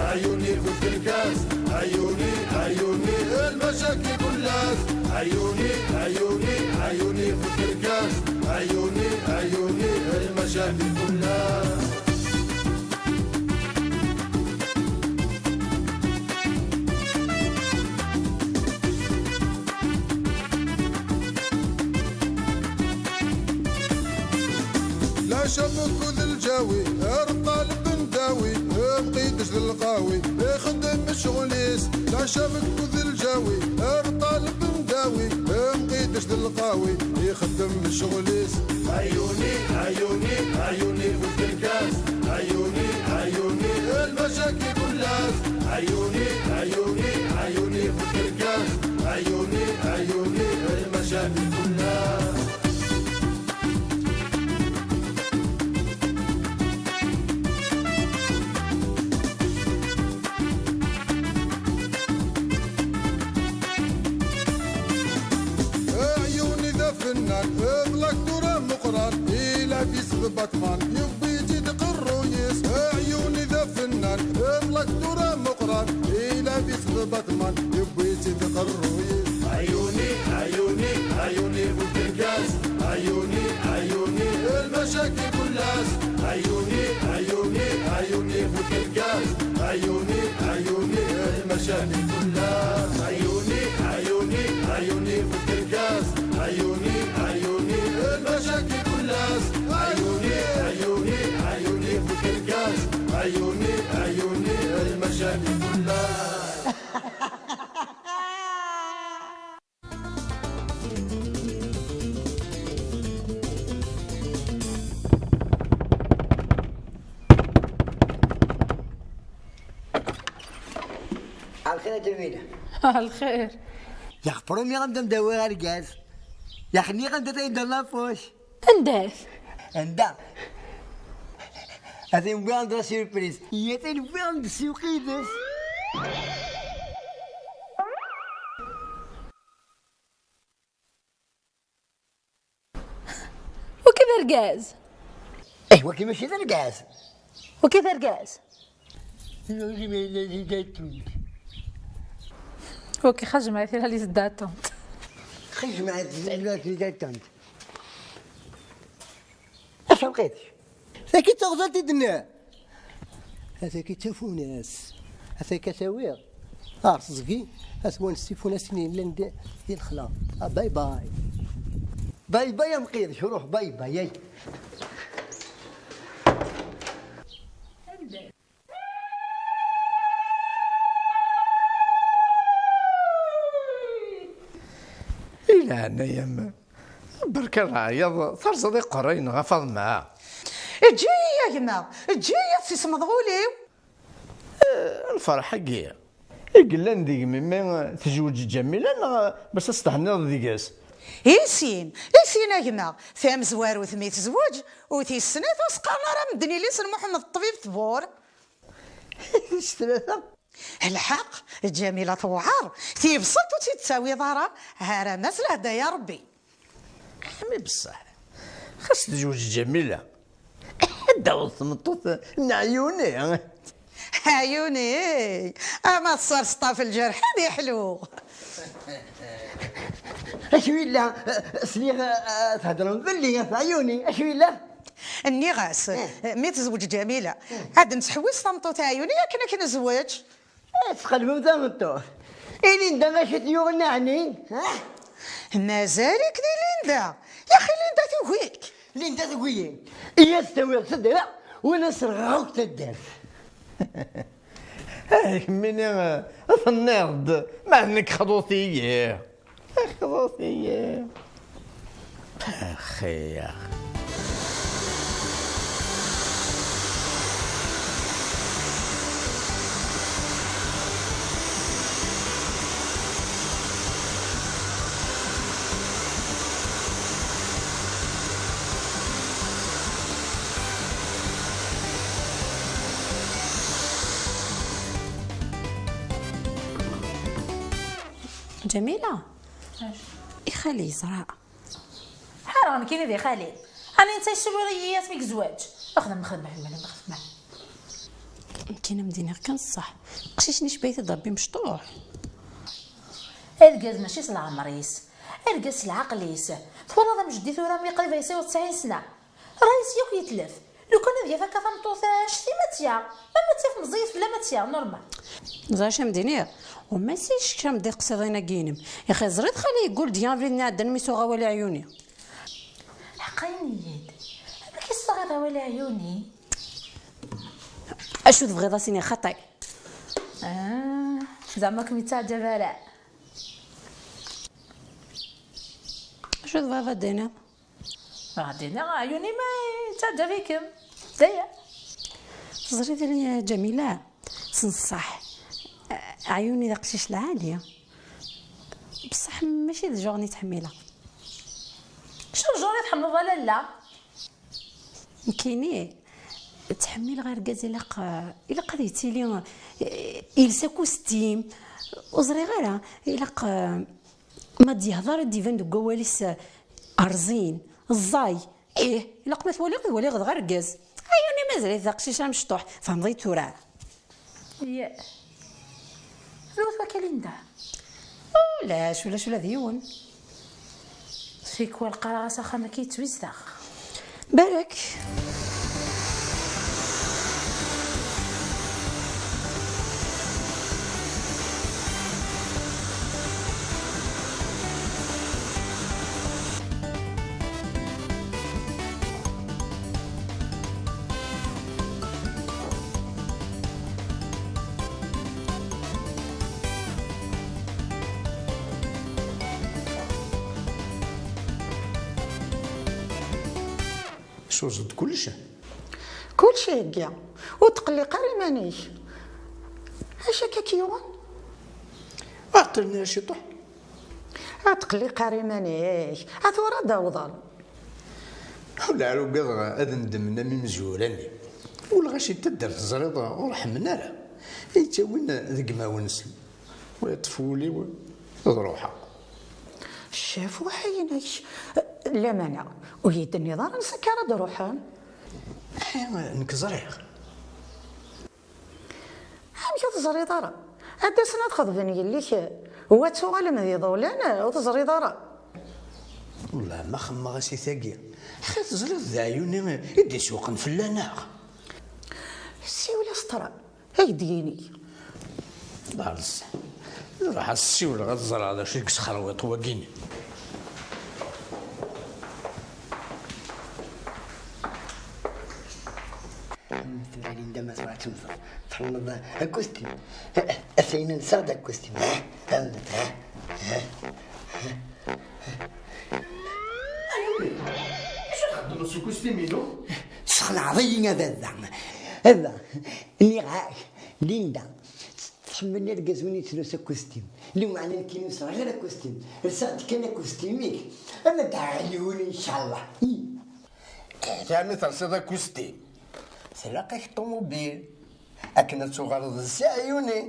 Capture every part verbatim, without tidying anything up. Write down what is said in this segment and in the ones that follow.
عيوني في الكركاس، عيوني، عيوني، المشاكل كلها. عيوني، عيوني، عيوني في الكركاس، عيوني، عيوني، المشاكل كلها. لا شبك ذ الجاوي، ار طالب نداوي، مقيدش ذ القاوي، يخدم شغليس. لا شبك ذ الجاوي، ار طالب نداوي، مقيدش ذ القاوي، يخدم شغليس. عيوني، عيوني، عيوني في الكركاس، عيوني، عيوني، المشاكل كلها. عيوني، عيوني، عيوني في الكركاس، عيوني، عيوني، المشاكل كلها. عيوني ذا فنان، بلاك دورة مقران، إلا في سبع ثمان، يبي تدق الرويس. عيوني ذا فنان، بلاك دورة مقران، إلا في سبع ثمان، يبي تدق الرويس. عيوني، عيوني، عيوني في الكركاس، عيوني، عيوني، المشاكل كلها. عيوني، عيوني، عيوني في الكركاس، عيوني، عيوني، المشاكل كلها. عيوني، عيوني، عيوني في الكركاس، عيوني، عيوني، المشاكل كلها. عيوني، عيوني، عيوني في الكركاس، عيوني، عيوني، المشاكل كلها. Ɛelxir a Ǧamila. Ɛelxir. Yax, promis ɣ-am-d-ndawiɣ argaz. Yax, nniɣ-am-d ad t-id-nafus. Anda-t? Anda? Atan wwiɣ-am-d la surprise. Atan wwiɣ-am-d ssuq yid-s. Waki d argaz. Eh, waki mačči d argaz. Waki d argaz. Waki xejmeɛ tira li tdattant. Xejmeɛ tira li tdattant. Acu lqiṭ? Tagi d taɣzalt i d-nniɣ. Ataki d tafunast. Ataki ad t-awiɣ. Ar teẓgi, ad t-wanes tifunasin yellan di, di lexla. Ah, bye bye. Bye bye a Mqidec, ruḥ, bye bye, ay. I leɛnaya-m, berka leɛyaḍ, terẓeḍ iqerrayen ɣef Faḍma. Eǧǧ-iyi a gma, eǧǧ-iyi ad sismeḍ ul-iw. Eh, lferḥ-agi i yellan deg-m imi tezweǧ Ǧamila, neɣ bac ad s-tehenniḍ deg-s? I sin, i sin a gma, tamezwarut mi tezweǧ, u tis snat ur s-qqaren ara medden yelli-s n Muḥemmed Ṭṭbib Tbur. Tis tlata? Lḥeqq, Ǧamila tewɛer, tibṣelt ur tt-id-tawiḍ ara, ara ma s lehda ya Rebbi. Ḥmi beṣṣeḥ, xas tezweǧ Ǧamila, ad d-taweḍ tmeṭṭut n Ɛyuni. Ɛyuni, ama tserseḍ ɣef lǧerḥ ad iḥlu. Acu yella? Sliɣ, eh, theddrem fell-i ɣef Ɛyuni. Acu yella? Nniɣ-as, eh, mi tezweǧ Ǧamila, eh, ad nettḥewwis tameṭṭut Ɛyuni akken ad k-nezweǧ. Ad tqelbem tameṭṭut. I Linda acu t-yuɣen ɛni? Ha? Mazal-ik di Linda. Yaxi Linda tugi-k. Linda tugi-yi. I as-tawiɣ taddart, wala sserɣeɣ akk taddart. Ah, kemmini, eh, tenniḍ-d, ma nekk xḍut-iyi. Xḍut-iyi. Axir. Ǧamila, i xali yeẓra. Ḥareɣ nekkini di xali. Ani netta yessewwir-iyi asmi yezweǧ. Xdem, xdem, xdem, xdem. Nekkini am d-iniɣ kan ṣṣeḥ. Aqcic-nni icba-t-id Rebbi mecṭuḥ. Argaz mačči s leɛmer-is, argaz s lɛaqel-is. Twalaḍ amjeddi tura mi qrib ay yesɛa tesɛin sna? Ṛṛay-is yakk yetlef. Lukan ad yaf akka tameṭṭut, eh, annect-im ad tt-yaɣ. Ma ma tt-yaf meẓẓiyet fell-am ad tt-yaɣ, normal. Ẓer acu am d-iniɣ, u ma s icekcam d iqsiḍin-agi-inem. Ixi ẓriḍ xali yeggul-d yan abrid-nni iɛeddan mi s-uɣ awal i ɛyuni. Ḥqayen-iyi-d. Amek i s-taɣiḍ awal i ɛyuni? Acu tebɣiḍ a s-iniɣ xaṭi? Ah, zeɛma kem-yettaɛǧab ara. Acu tebɣiḍ ad d-tiniḍ? Ad d-iniɣ ɛyuni ma yettaɛǧab-ikem. D aya. Teẓriḍ a Ǧamila, s nṣaḥ, ɛyuni d aqcic lɛali. Bṣaḥ mačči d genre i ttḥemmileɣ. Acu d genre i tḥemmleḍ a lalla? Nekkini ttḥemmileɣ argaz ilaq, ilaq ad yettili, eh, yelsa akustim. Ur ẓriɣ ara, ilaq, eh, ma d-yehḍer ad d-iban deg wawal-is, eh, rẓin, ẓẓay. Ih, ilaq ma twaliḍ, ad waliɣ dɣa argaz. Ɛyuni mazal-it d aqcic amecṭuḥ, tfehmeḍ-iyi tura? Ye. Anwa-t wakal-in da? Ulac, ulac ula d yiwen. Tikwal qqareɣ-as axxam-agi yettwizdeɣ. Balak. Suẓ-d kullec. Kullec ihegga. Ur tqelliq ara iman-ik. Acu akka k-yuɣen? Ɛeṭṭel-nni ciṭuḥ. Ur tqelliq ara iman-ik. A tura ad d-awḍen. Ur la ara ugadeɣ ad ndemmen am imezwura-nni. Ulac i taddart teẓriḍ ur ḥemmen ara. Ay ttawin deg imawen-nsen. Wa yeṭṭef wul-iw, ad ruḥeɣ. Ccaf waḥiyen-ik. Lamana, ur yi-d-tenniḍ ara ansa akka ara d-ruḥen? Aḥi, nekk ẓriɣ. Amek ur teẓriḍ ara? Ad d-asen ad xeḍben yelli-k, wa ad tuɣalem d iḍulan, ur teẓriḍ ara? Wellah ma xemmeɣ-as i tagi, xi teẓriḍ d aɛyuni i d-isewqen fell-aneɣ. Siwel-as ṭra. Ad k-d-yini. Ḍalles. Ruḥ ad ssiwleɣ ad ẓreɣ d acu i yesxerwiṭ wagini. Tura Linda ma tebɣa ad temẓer, txedmeḍ akustim. Atan nesɛa-d akustim. Ha? Ha? Ha? Acu txeddmeḍ s ukustim-inu? Tesxelɛeḍ-iyi a baba. A baba, nniɣ-ak, Linda tḥemmel argaz win yettlus akustim. Lameɛna nekkini ur sɛiɣ ara akustim. Lsiɣ-d kan akustim-ik. Ama d ɛyuni, ncallah. Ih. Eh, mi tersiḍ akustim, tlaq-ak ṭumubil akken ad tuɣaleḍ d si ɛyuni.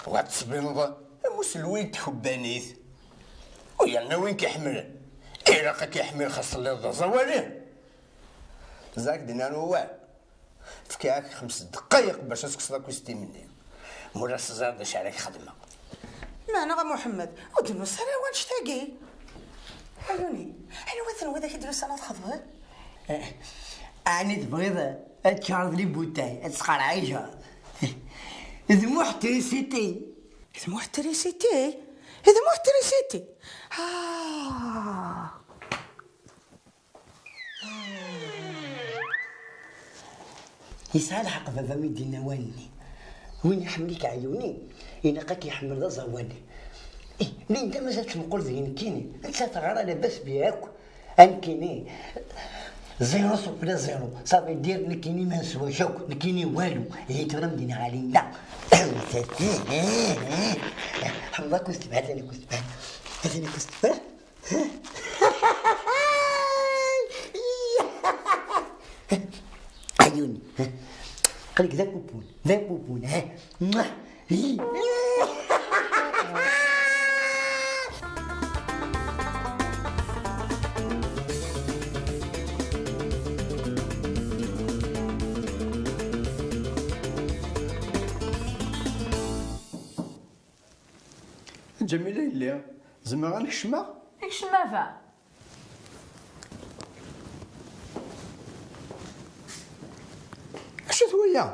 Wa tettbineḍ am uselway n tkebbanit. U yerna win k-iḥemmlen, ilaq ad k-iḥemmel xas telliḍ d aẓawali. Ẓer ak-d-nnan uwal. Fkiɣ-ak xems ddqayeq bac ad tekkseḍ akustim-nni. Mulac teẓriḍ d acu ara k-xedmeɣ. Meɛna a Muḥemmed, ur d-nusi ara wanect-agi. Ɛyuni, anwa-ten wid ak-d-yusan ad xedmen? Eh, ɛni tebɣiḍ ad teččareḍ les bouteilles, ad tesqerɛijeḍ? D Muḥ Trisiti. D Muḥ Trisiti? D Muḥ Trisiti? Ah. Yesɛa lḥeqq baba mi d-yenna awan-nni. Win iḥemmel-ik ɛyuni, ilaq ad k-iḥemmel d aẓawali. Ih, Linda mazal tmeqqel deg nekkini. Nettat teɣra labas bih akk. A nekkini, zéro sur les zéro. Ça veut dire nekkini ma neswa akk, nekkini walu. Ihi tura m-d-iniɣ a Linda. Ḥemmleɣ akustim, ha-t-an akustim, ha-t-an akustim. Ɛyuni. Qlek d apupun, d apupun, ha. Ǧamila yelli, zemreɣ ad n-kecmeɣ? Kcem a baba. Acu-t waya?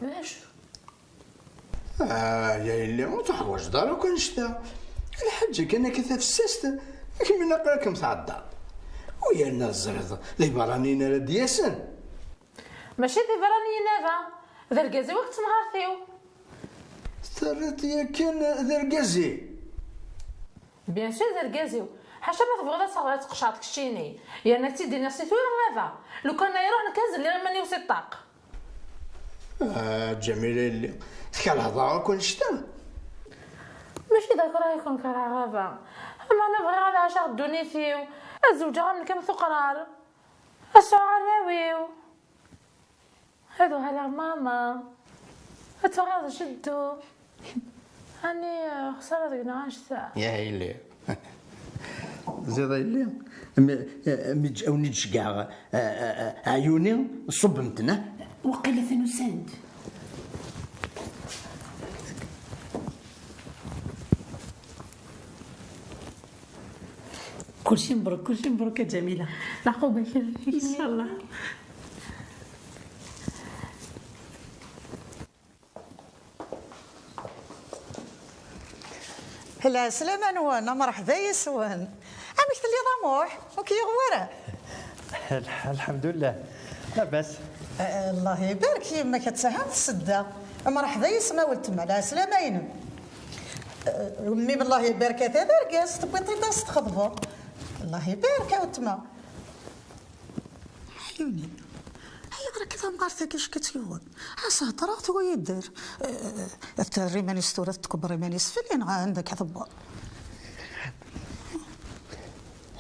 D acu? Ah, ya yelli, ur teḥwaǧeḍ ara akk annect-a. Lḥaǧa kan akka tafessast, kemm ilaq ad kem-tɛeddaḍ. U yerna teẓriḍ d iberraniyen ara d-yasen. Mačči d iberraniyen ara, d argaz-iw akked temɣart-iw. Terriḍ yakan d argaz-i? Bien sûr d argaz-iw. Ḥaca ma tebɣiḍ ad taɣeḍ ad tqecɛeḍ keččini. Yerna ad tt-id-iniɣ si tura aba. Lukan ad iruḥ nekk ad zelliɣ iman-iw si ṭṭaq. Ah, Ǧamila yelli, tkerheḍ-aɣ akk annect-a? Mačči d akraɣ i ken-kerheɣ a baba. Ama ana bɣiɣ ad ɛaceɣ ddunit-iw, ad zewǧeɣ am nekk am tuqrar, ad sɛuɣ arraw-iw, ad uɣaleɣ mama, ad tuɣaleḍ jeddu. Ani xsara deg-neɣ annect-a. Ya yelli. Ziḍ a yelli, mi, mi ǧ-, awen i d-ceggɛeɣ, a, a, a, aɛyuni, ṣubbem-ten, ah? Waqila atan usan-d. Kulci mebruk, kulci mebruk a Ǧamila. Lɛaquba-k. Inchallah. Lɛeslama-nwen, mreḥba yes-wen. Amek telliḍ a Muḥ? Ur k-yuɣ wara? Lḥ-, lḥemdullah, labas. Eh, Allah ibarek, yemma-k ad tehhem tsedda. Mreḥba yes-m a weltma, lɛeslama-inem. Eh, mmi-m, Allah ibarek, ata d argaz, tewwiḍ-t-id ad s-txeḍbeḍ. Allah ibarek a weltma. Ɛyuni, ayɣer akka tamɣart-agi acu k-tt-yewwin? As-hedreɣ, tugi yedder. Eh, ad terr iman-is tura, ad tkebber iman-is fell-i, neɣ anda akka tewweḍ?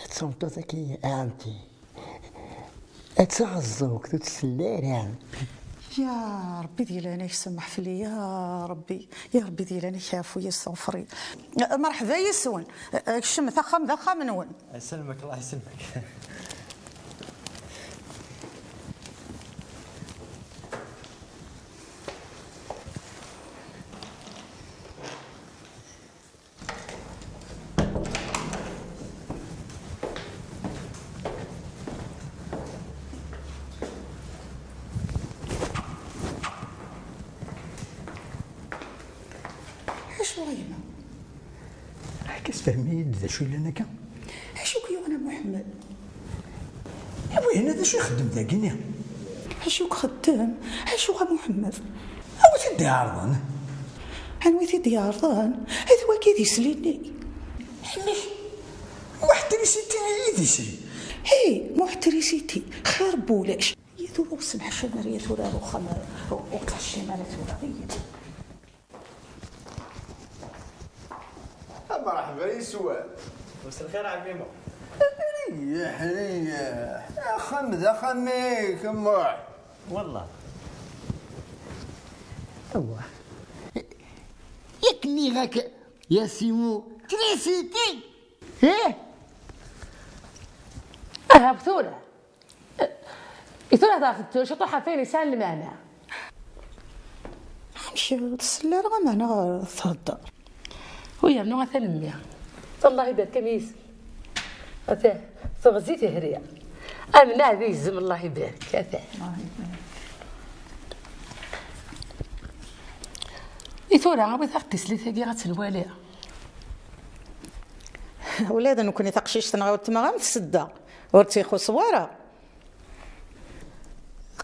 Ad tewwḍeḍ akka, a ɛemti. Ad taɣeẓẓugt, ur tselli ara. Ya Ṛebbi di leɛnaya-k, semmeḥ fell-i, ya Ṛebbi. Ya Ṛebbi di leɛnaya-k, ɛfu-yi, steɣfer-iyi. Merḥba yes-wen. Kecmet, axxam d axxam-nwen. Iselmek, Allah iselmek. Acu a yemma? Akka sefhem-iyi-d d acu yellan akka. Acu k-yuɣen a Muḥemmed? Wihin d acu ixeddem dagi-nni? Acu k-xeddem? Acu a Muḥemmed? Anwa i t-id-iɛerḍen? Anwa i t-id-iɛerḍen? D wagi d isli-nni. Ḥemmik, Muḥ Trisiti i d isli. Hey, Muḥ Trisiti, xir n wulac. Ihi tura ur semḥac ara, ihi tura ar uxxam, ur, ur tɛeccim ara tura. Ihi. Mreḥba yes-wen. Mselxir a ɛemmi Muḥ. Riyeḥ, riyeḥ. Axxam d axxam-ik, Muḥ. Wallah. Awah. Yak nniɣ-ak, ya Simu, trisiti. Eh? Aha, tura. I tura hḍeṛ-t ciṭuḥ ɣef wayen yesɛan lmeɛna. Amek ur tsell ara, meɛna theddeṛ? U yernu atan mmi. Allah ibarek am yisem. Atan teɣzi tehri. Amneɛ d izem, Allah ibarek. Atan. I tura, awit-aɣ-d tislit-agi ad tt-nwali. Ula d nekkni taqcict-nneɣ weltma am tsedda, ur tt-ixuṣṣ wara.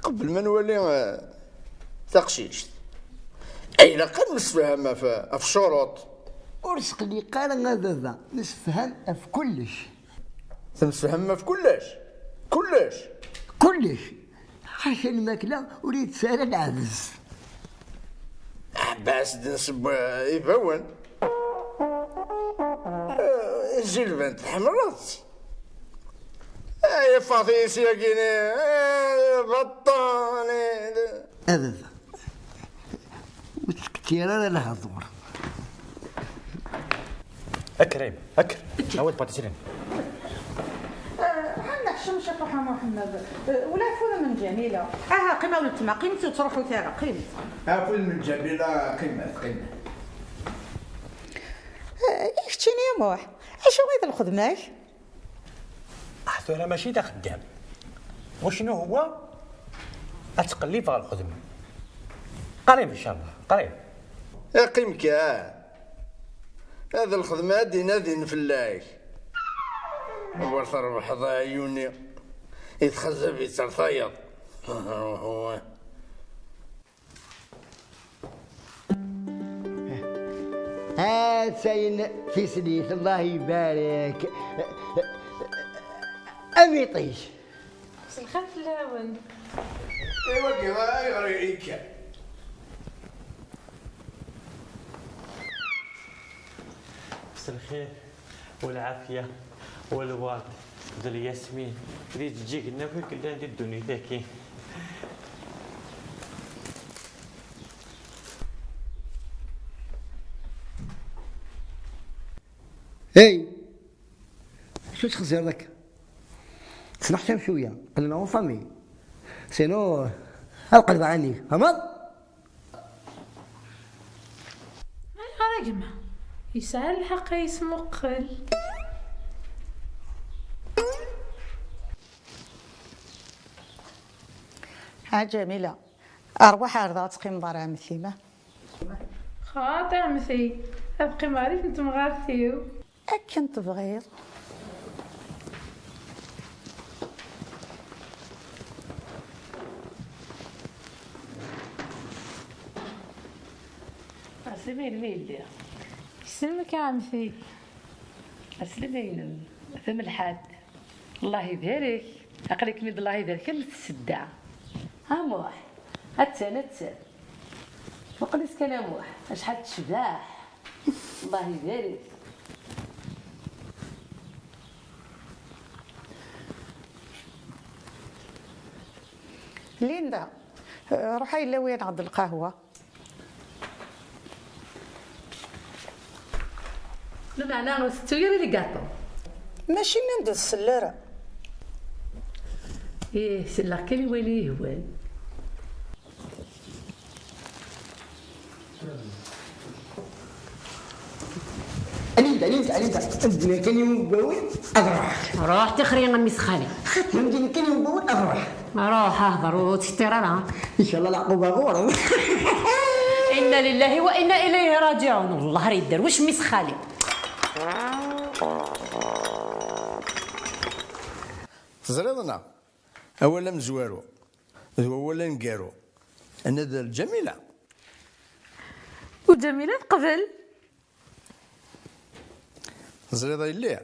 Qbel ma nwali, eh, taqcict, ilaq ad nemsefham ɣef, ɣef ccuruṭ. Ur tqelliq ara a baba, nemsefham ɣef kullec. Temsefhamem ɣef kullec? Kullec? Kullec. Ḥaca lmakla ur yettett ara lɛebs. Ɛebas d nsewwa ibawen. Eh, Zilban, tḥemmleḍ-tt? Eh, yeffeɣ-iyi syagi-ni, eh, baṭṭan. A baba, ur ttkettir ara lehdur. Akrim, akr. Awi-d pâtisserie. Eh, ḥanna ḥcem ciṭuḥ a Muḥemmed. Eh, wala afud n Ǧamila. Aha, qqim a weltma, qqimet ur ttruḥut ara, qqimet. Afud n Ǧamila, qqimet, qqimet. Muḥ, acu i d lxedma-k? Ah, tura mačči d axeddam. Wacnu huwa ad tqellib ɣer lxedma. Qrib, incallah, qrib. Qqim kan. Ad lxedma ad d-inadin fell-ak. Wer trebḥeḍ a ɛyuni. I txazab i tertayeḍ. Atayen tislit, Allah ibarek. Am iṭij. Mselxir fell-awen. Iwagi ayɣer i-, ikka? Mselxir, u lɛafya, u lwerd, d lyasmin, d ijeǧǧigen akk i yellan di ddunit-agi. Hey! Acu tettxezzireḍ akka? Sneḥcam cwiya, qqlen en famille. Sinon, ad qelbeɣ allen-ik, tfehmeḍ? Ayɣer a gma? Yesɛa lḥeqq a yesmuqel. Ha Ǧamila, rwaḥ ar da ad teqqimeḍ ar ɛemti-m. Xaṭi ɛemti, ad qqimeɣ rrif n temɣart-iw. Akken tebɣiḍ. Aslem-inem yelli. Isem-ik a ɛemti? Aslem-inem, tamelḥant. Allah ibarek. Aql-ikem-id Allah ibarek am tsedda. A Muḥ, attan, attan. Muqel-itt kan a Muḥ, acḥal tecbeḥ. Allah ibarek. Linda, eh, ruḥ a yella wi-aneɣ-d lqahwa. Lameɛna ur tettu ara les gâteaux. Mačči nnan-d ur tsell ara. Ih, selleɣ kan i wayen i yi-ihwan. Alinda, Alinda, Alinda, ad d-nini kan i wawal, ad ruḥ. Ruḥ tixri a mmi-s xali. Ad d-nini kan i wawal, ad ruḥ. Ruḥ, hder, ur ttfettir ara. Incallah leɛquba ɣur-m. Inna lillahi wa inna ilayhi rajiɛun. Wellah ara yedder, wac mmi-s xali. Teẓriḍ neɣ? Awal amezwaru d wawal aneggaru, anadi n Ǧamila. U Ǧamila teqbel. Teẓriḍ a yelli,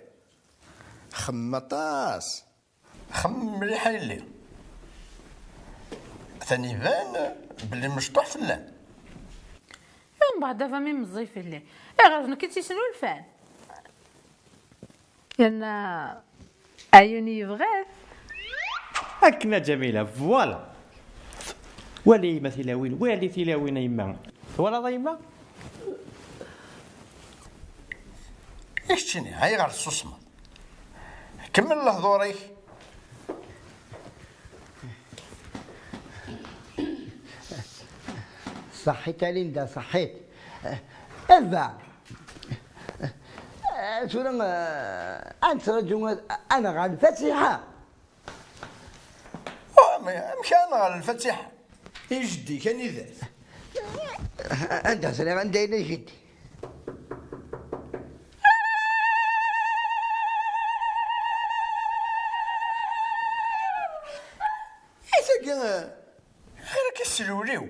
xemmem aṭas. Xemmem mliḥ a yelli. Atan iban belli mecṭuḥ fell-am. Mbeɛd a famille meẓẓi fell-i. Ayɣer d nekk i tt-yesnulfan? Yerna ɛyuni yebɣa-t. Akken a Ǧamila, voilà. Wali a yemma tilawin, wali tilawin a yemma. Twalaḍ a yemma? I keččini, ayɣer tessusmeḍ? Kemmel lehdur-ik. Ṣaḥit a Linda, ṣaḥit. Eva. Tura, eh, ad nettraǧu ad, ad nɣer lfatiḥa. Oh, mais amek ara nɣer lfatiḥa? I jeddi-k anida-t? Anda ẓriɣ anda yella jeddi? I tagi, eh, xir akka s lewliw.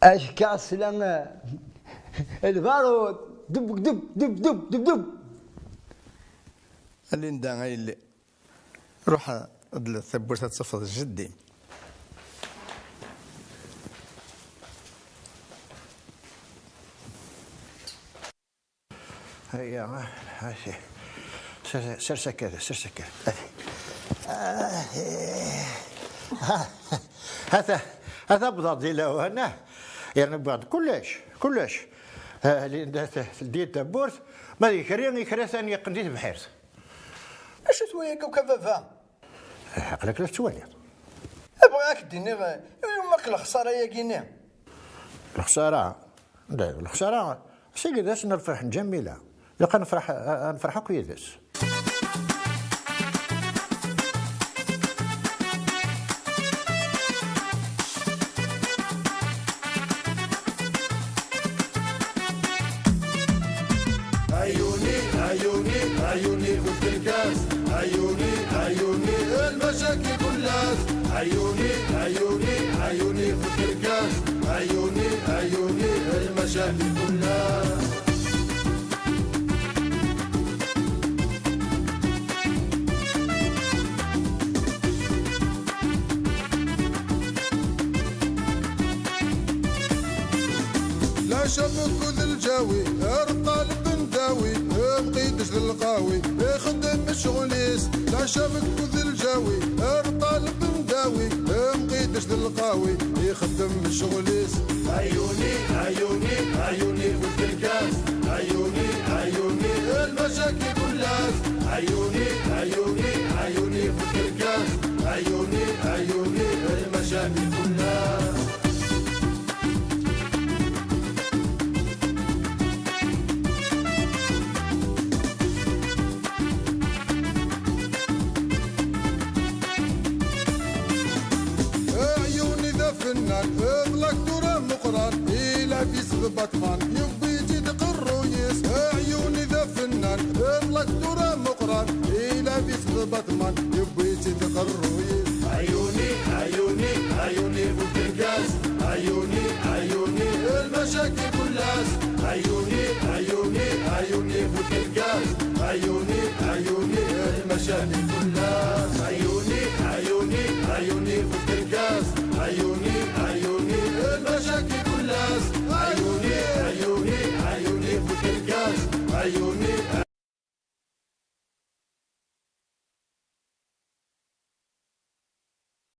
Acka sla, eh, lbarud. Dub, dub, dub, dub, dub, dub. A Linda, a yelli, ruḥ dlet tawwurt ad tafeḍ jeddi-m. Aya, ah, ah, si. Sers, sers akka, sers akka. Ah, eh. Ah, ata, ata wwḍeɣ-d di lawan, ah. Yerna wwiɣ-d kullec, kullec. Ah, Linda t-, teldi-d tawwurt, ma d ikerri, ikerri atan yeqqen di tebḥirt. Acu-t wayagi akk a baba? Eh, aql-ak la tettwaliḍ. Bɣiɣ ad k-d-iniɣ, eh, i umeq lexṣara-yagi-nni. Lexsara, lexsara, seg d ass n lferḥ n Ǧamila. Ilaq ad nefreḥ, ad nefreḥ akk yid-s. عيوني، عيوني، عيوني في الكركاس. عيوني، عيوني، المشاكل كلها. عيوني، عيوني، عيوني في الكركاس. عيوني، عيوني، المشاكل كلها. لا شبك ذ الجاوي، ارقى البنداوي، مقيدش ذ القاوي، يخدم شغليس. لا شبك ذ الجاوي، ارقى البنداوي، مقيدش ذ القاوي، يخدم شغليس. عيوني، عيوني، عيوني في الكركاس. عيوني، عيوني، المشاكل كلها. عيوني، عيوني، عيوني في الكركاس. عيوني، عيوني، المشاكل كلها. عيوني ذا فنان، اطلق دورة مقران، إلى في سبطمان، يبي تدق الرويس. عيوني ذا فنان، اطلق دورة مقران، إلى في سبطمان، يبي تدق الرويس. عيوني، عيوني، عيوني في الكركاس. عيوني، عيوني، المشاكل كلاس. عيوني، عيوني، عيوني في الكركاس. عيوني، عيوني، المشاكل كلاس. عيوني، عيوني، عيوني في الكركاس. عيوني، عيوني، المشاكل كلاس. عيوني، عيوني، عيوني في الكركاس. عيوني،